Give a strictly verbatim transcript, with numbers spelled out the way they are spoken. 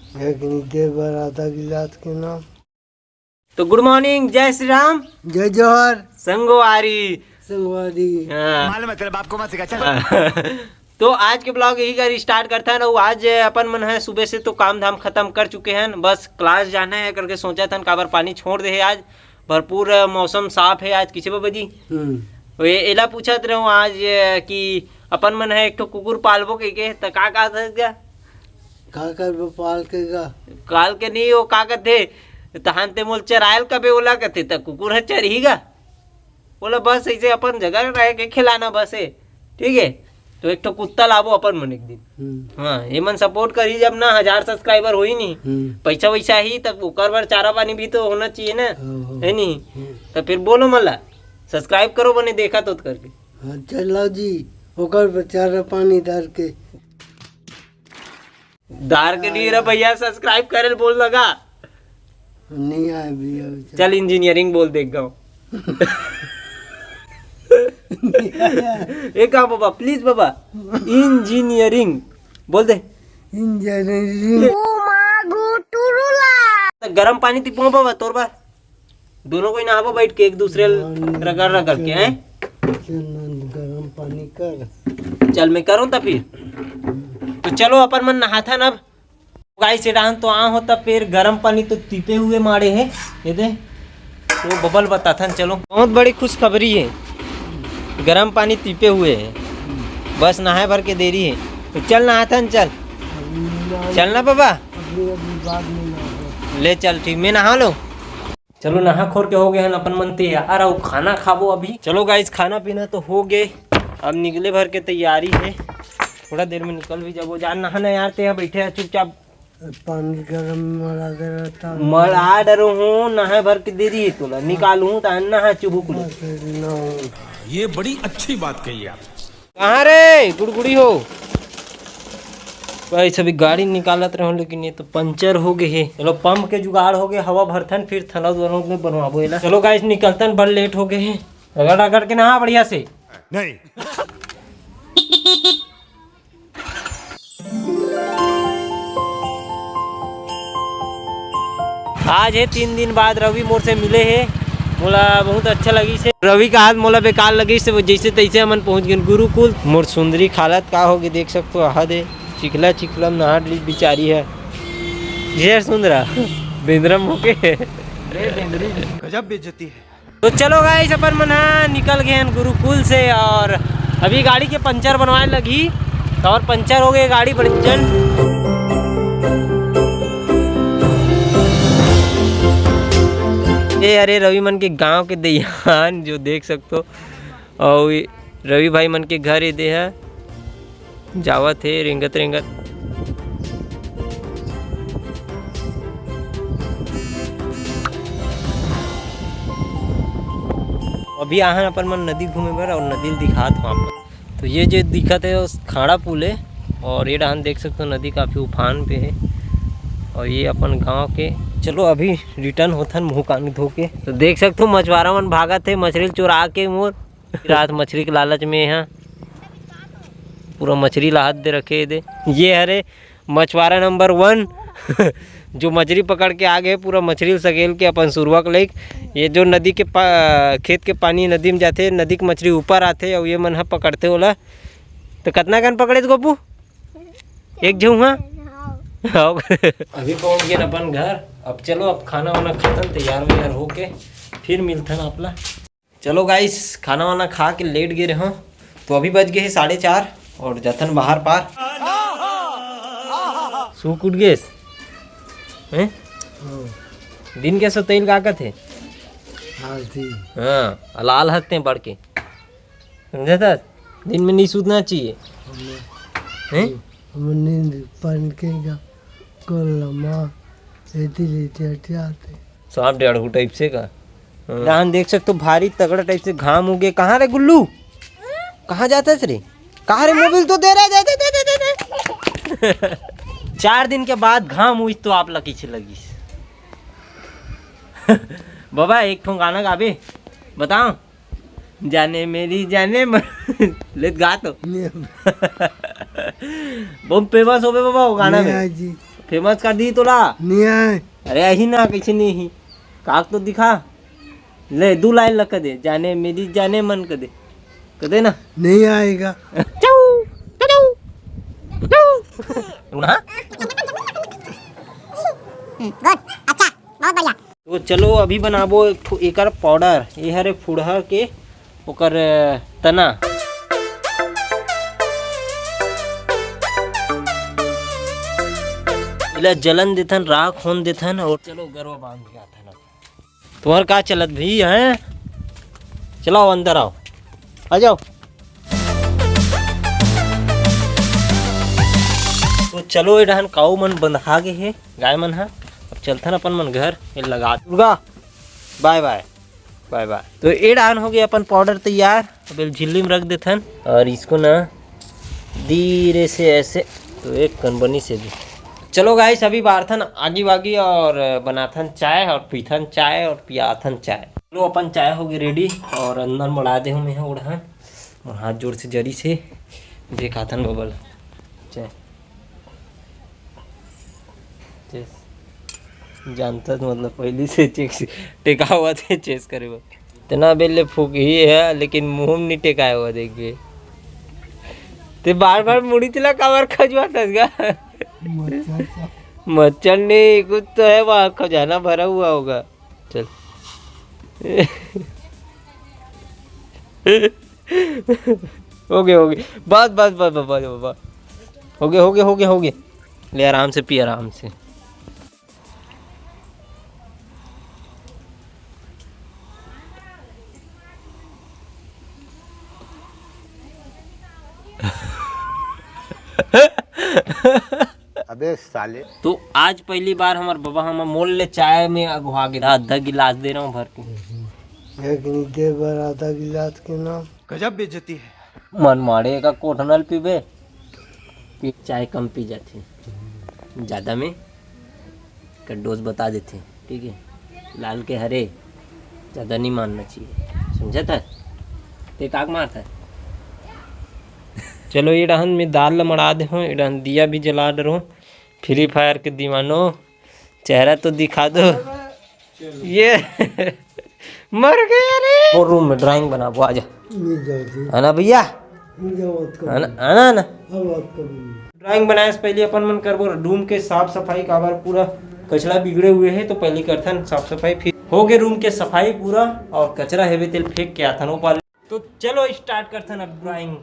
एक नी दे बर आधा गिलास के नाम। तो गुड मॉर्निंग, जय श्री राम। जय जोहार। संगवारी। संगवारी। हाँ। मालूम है, तेरे बाप को मत सिखा, चल। तो आज के ब्लॉग यही कर स्टार्ट करथन। अउ आज अपन मन है सुबह से तो काम धाम खत्म कर चुके हैं, बस क्लास जाना है करके सोचत हन, काबर पानी छोड़ दे है आज, भरपूर मौसम साफ है आज। किसे बाबा जी? हम्म। वे एला पूछत रहूं आज कि अपन मन है एक ठो कुकुर पालबो के, के त का का था क्या? का करबो पाल के गा? काल के नहीं, वो का कथे, तहान ते मोल चरायल कबे ओला कथे, त कुकुर ह चरही गा। बोला बस ऐसे अपन जगह रह के खिलाना बस है, ठीक है। तो एक ठो कुत्ता लाबो अपन मन एक दिन। हम्म। हाँ, ये मन सपोर्ट करी जब ना, हजार सब्सक्राइबर होई नहीं, हम्म। पैसा वैसा ही तब ओकर बर चारा पानी भी तो होना चाहिए ना, ओहो। है नहीं? हम्म। तो फिर बोलो मला, सब्सक्राइब करो बने देखा तो करके। हाँ, चल लाओ जी, ओकर बर चारा पानी डाल के। डार के नहीं रे भैया, सब्सक्राइब करे ल बोल लगा। नहीं आए भैया, चल। चल इंजीनियरिंग बोल देख गाँव। एक काम बाबा, प्लीज बाबा, इंजीनियरिंग बोल दे। इंजीनियरिंग। गरम पानी तिपो बाबा तोर बार। दोनों कोई नहाबो बैठ के एक दूसरे ल रगड़ रगड़ के, हैं? चल ना, गरम पानी कर। चल मैं करूँ त फिर। तो चलो अपन मन नहाथन अब। गाइस, ये डाहन तो आ हो त फिर गरम पानी तो तीपे हुए माड़े है, ये दे। तो बबल बताथन, चलो। बहुत बड़ी खुशखबरी है, गरम पानी तीपे हुए है, बस नहाए भर के देरी है। तो चल नहाथन, चल। चल ना बाबा। ले चल, ठीक, मैं नहा लो। चलो नहा खोर के हो गए हैं अपन मन तैयार, अउ खाना खाबो अभी। चलो गाइस, खाना पीना तो हो गए, अब निकले भर के तैयारी है। थोड़ा देर में निकल भी जाबो। जा नहा ना यार, ते यहाँ बैठे है चुपचाप। पानी गरम मरा दे रहता। मरा डरो हूँ, नहाए भर के देरी है तोला, निकालू त नहा चुबू कुल। ये बड़ी अच्छी बात कही आप। कहाँ रे गुड़गुड़ी हो? भाई, सभी गाड़ी निकालत रहो, लेकिन ये तो पंचर हो गए है। चलो, पंप के जुगाड़ हो गए, हवा भरथन, फिर थनौद वनौद में बनवाबो एला। चलो गाइस, निकलतन, बड़ लेट हो गए है। रगड़ रगड़ के नहा बढ़िया से। नहीं। आज है तीन दिन बाद रवि मोर से मिले हे, मोला बहुत अच्छा लगिस हे। रवि का हाथ मोला बेकार लगिस हे, वो जैसे तैसे हमन पहुंच गए गुरुकुल। मोर सुंदरी के हालत का होगे देख सकथो, हद हे, चिखला चिखला नहा डरिस बिचारी हे। ये सुंदरा बेंदरा मुके। गजब बेइज्जती है। तो चलो गाइस, अपन मन ह निकल गए हैं गुरुकुल से और अभी गाड़ी के पंचर बनवाए लगी, तो और पंचर हो गए गाड़ी बड़े जन। ये हरे रवि मन के गांव के दइहान जो देख सकथो, और रवि भाई मन के घर ये दे है। जावत हे रेंगत रेंगत। अभी आहन अपन मन नदी घूमे बर और नदी ल दिखात हूँ आप। तो ये जो दिखत हे वो खाड़ा पुल हे और ये डहान देख सकते हो नदी काफ़ी उफान पे हे और ये अपन गांव के। चलो अभी रिटर्न होथन मुँह कान धो के। तो देख सकते हो मछुआरा मन भागत हे मछली ल चुरा के मोर। रात मछली के लालच में यहाँ पूरा मछली ला हाथ दे रखे हे दे। ये हरे मछुआरा नंबर वन जो मछली पकड़ के आ गए, पूरा मछली सकेल के अपन सुरवा के लइक। ये जो नदी के पा-, खेत के पानी नदी में जाथे, नदी के मछली ऊपर आथे और ये मन ह पकड़थे ओला। तो कितना कन पकड़े थे गोपू? एक झउहा? हाँ। अभी पहुंच गए अपन घर। अब चलो, अब खाना वाना खत्म, तैयार वैयार होके फिर मिलथन आपला। चलो गाइस, खाना वाना खा के लेट गए रहो, तो अभी बज गए हैं साढ़े चार और जथन बाहर पार। सूख उठ गए हैं? हाँ। दिन के सुतैल का कथे? आलसी। हाँ, लाल हकते हैं बढ़ के। समझे था? दिन में नहीं सूतना चाहिए। हमने, हैं? हमने नींद पान के जा, कल लम्हा, एती लेती हटियाते। सांप डेढ़ू टाइप से का। हाँ। धान देख सकते हो, भारी तगड़ा टाइप से घाम उगे। कहाँ रे गुल्लू? कहाँ जाता है रे? कहाँ रे? मोबाइल तो दे रहा है, दे, दे, दे, दे, दे। चार दिन के बाद घाम उइस तो आप ला कइसे लगिस? बाबा, एक ठो गाना गाबे, बताओ। जाने मेरी जाने म-, ले गा तो। नहीं। बहुत फेमस होबे बाबा वो गाना नहीं में। आजी। फेमस कर दी तोला। नहीं आए। अरे, यही ना, कैसे नहीं ही? काक तो दिखा। ले, दू लाइन ला कदे, जाने मेरी जाने मन कदे। कदे ना। नहीं आएगा। चाऊ, चाऊ, चाऊ। हम्म, गुड, अच्छा, बहुत बढ़िया। तो चलो, अभी बनाबो एक ठो एकर पाउडर। ये हरे फुड़हा के ओकर तना। एला जलन देथन, राख होन देथन। और चलो, गरवा बांध के आथन अब। तुम्हार का चलत भी है? चलाओ, अंदर आओ, आ जाओ। तो चलो, ए डहन काऊ मन बंधा गे हे, गाय मन ह। अब चलथन अपन मन घर, ये लगा दुर्गा, बाय बाय, बाय बाय। तो ए डहन हो गया अपन पाउडर तैयार। अब ये झिल्ली में रख देथन और इसको ना धीरे से ऐसे, तो एक कन बनी से भी। चलो गाइस, अभी बारथन आगी वागी और बनाथन चाय और पीथन चाय और पियाथन चाय। चलो, अपन चाय हो गई रेडी और अंदर मड़ा दे हूँ मैं ओढ़न। और हाथ जोर से जरी से देखाथन बबल चाय। चेस जानता तो मतलब पहली से चेक टेका हुआ थे चेस करे बर। इतना बेल ले फूक ही है, लेकिन मुंह में नहीं टेकाए हुआ देख के। ते बार बार मुड़ी चला काबर खजुआ तस गा। मच्छर सा। मच्छर नहीं, कुछ तो है वहाँ, खजाना भरा हुआ होगा। चल। हो गए, हो गए, बस, बस, बस, बस, बस, बस। हो गए, हो गए, हो गए, हो गए। ले, आराम से पी, आराम से। अबे साले। तो आज पहली बार हमार बाबा हमर मोल ले चाय में अगुआ गिरा, आधा गिलास दे रहा हूँ भर के। एक नी दे बर आधा गिलास के नाम। गजब बेइज्जती है। मन माड़े का कोठनल पीबे, पी, चाय कम पी जाथे, ज़्यादा में का डोज बता देथे, ठीक है। लाल के हरे ज़्यादा नहीं मानना चाहिए, समझा था? ते काक मारता है। चलो, ये डहन में दाल ला मड़ा दे हो, ये डहन दिया भी जला डरो। फ्री फायर के दीवानो, चेहरा तो दिखा दो। ये मर गया रे। वो रूम में ड्राइंग बनाबो, आजा। नहीं जाती। है ना भैया? नहीं जाओ, बात करो। है ना, है ना, है ना? अब बात करो। ड्राइंग बनाए से पहले अपन मन करबो रूम के साफ सफाई, काबर पूरा कचरा बिगड़े हुए है, तो पहले करथन साफ सफाई। फिर हो गए रूम के सफाई पूरा, और कचरा हेवे तेल फेंक के आथन ऊपर। तो चलो स्टार्ट करथन अब ड्राइंग।